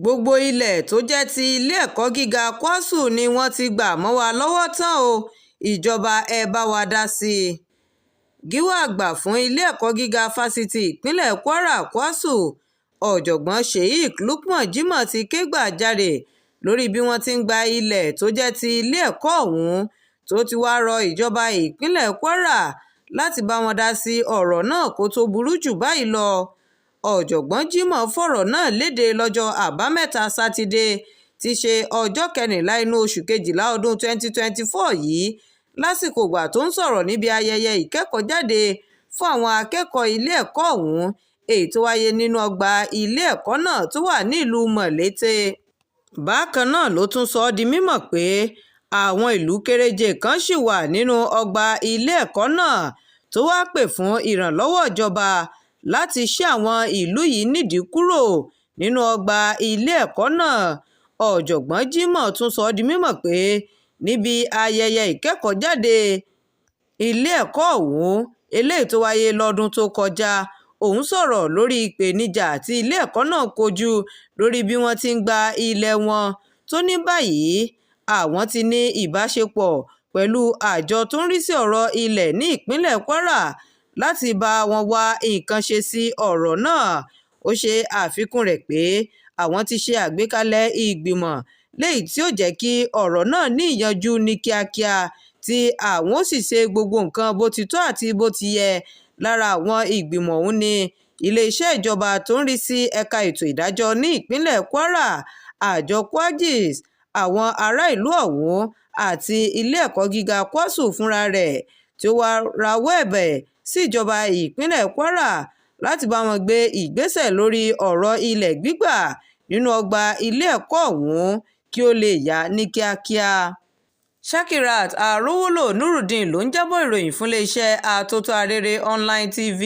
Gbogbo ilé tó jẹ́ ti ilé-ẹ̀kọ́ gíga Kwásù ni wọ́n ti gbà mọ́ wa lọ́wọ́ tán o, ìjọba ẹ̀ bá wa dá sí i. Gíwá àgbà fún ilé-ẹ̀kọ́ gíga fásitì ìpínlẹ̀ Kwara, Kwásù, Ọ̀jọ̀gbọ́n Sheik Lukman Jimoh ti kẹ́gbajàre lórí bí wọ́n ti ń gba ilẹ̀ tó jẹ́ ti ilé-ẹ̀kọ́ ọ̀hún, tó ti wáá rọ ìjọba ìpínlẹ̀ Kwara láti bá wọn dá sí ọ̀rọ̀ náà kó tóó burú jù báyìí lọ. Ọ̀jọ̀gbọ́n Jimoh fọ̀rọ̀ náà lédè lọ́jọ́ Àbámẹ́ta Sátidé tí í ṣe ọjọ́ kẹrìnlá inú oṣù kejìlá ọdún 2024 yìí, lásìkò ìgbà tó ń sọ̀rọ̀ níbi ayẹyẹ ìkẹ́kọ̀ọ́-jáde fún àwọn akẹ́kọ̀ọ́ ilé ẹ̀kọ́ ọ̀hún, èyí tó wáyé nínú ọgbà ilé ẹ̀kọ́ náà tó wà nílùú Mọ̀lété. Bákan náà ló tún sọ ọ́ di mímọ̀ pé àwọn ìlú kéréje kan ṣì wà nínú ọgbà ilé ẹ̀kọ́ náà, tó wàá pè fún ìrànlọ́wọ́ ìjọba láti ṣí àwọn ìlú yìí nídìí kúrò nínú ọgbà ilé ẹ̀kọ́ náà. Ọ̀jọ̀gbọ́n Jimoh tún sọ ọ́ di mímọ̀ pé níbi ayẹyẹ ìkẹ́kọ̀ọ́-jáde ilé ẹ̀kọ́ ọ̀hún eléyìí tó wáyé lọ́dún tó kọjá, òun sọ̀rọ̀ lórí ìpèníjà tí ilé ẹ̀kọ́ náà kojú lórí bí wọ́n ti ń gba ilé wọn, tó ní báyìí àwọn ti ní ìbáṣepọ̀ pẹ̀lú àjọ tó ń rí sí ọ̀rọ̀ ilẹ̀ ní ìpínlẹ̀ Kwara láti bá wọn wá nǹkan ṣe sí ọ̀rọ̀ náà. Ó ṣe àfikún rẹ̀ pé àwọn ti ṣe àgbékalẹ̀ ìgbìmọ̀ léyìí tí yóò jẹ́ kí ọ̀rọ̀ náà ní ìyanjú ní kíákíá, tí àwọn ó sì ṣe gbogbo nǹkan bó ti tọ́ àti bó ti yẹ. Lára àwọn ìgbìmọ̀ ọ̀hún ní iléeṣẹ́ ìjọba tó ń rí sí ẹ̀ka ètò ìdájọ́ ní ìpínlẹ̀ Kwara, àjọ Kwajis, àwọn ará ìlú ọ̀hún àti ilé ẹ̀kọ́ gíga Kwásù fúnra rẹ̀, tí ó wáá rawọ́ ẹ̀bẹ̀ sí ìjọba ìpínlẹ̀ Kwara láti bá wọn gbé ìgbésẹ̀ lórí ọ̀rọ̀ ilẹ̀ gbígbà nínú ọgbà ilé ẹ̀kọ́ ọ̀hún kí ó lè yá ní kíákíá. Shakirat Arowolo Nurudeen ló ń jábọ̀ ìròyìn fún iléeṣẹ́ Atótó Arére Online TV.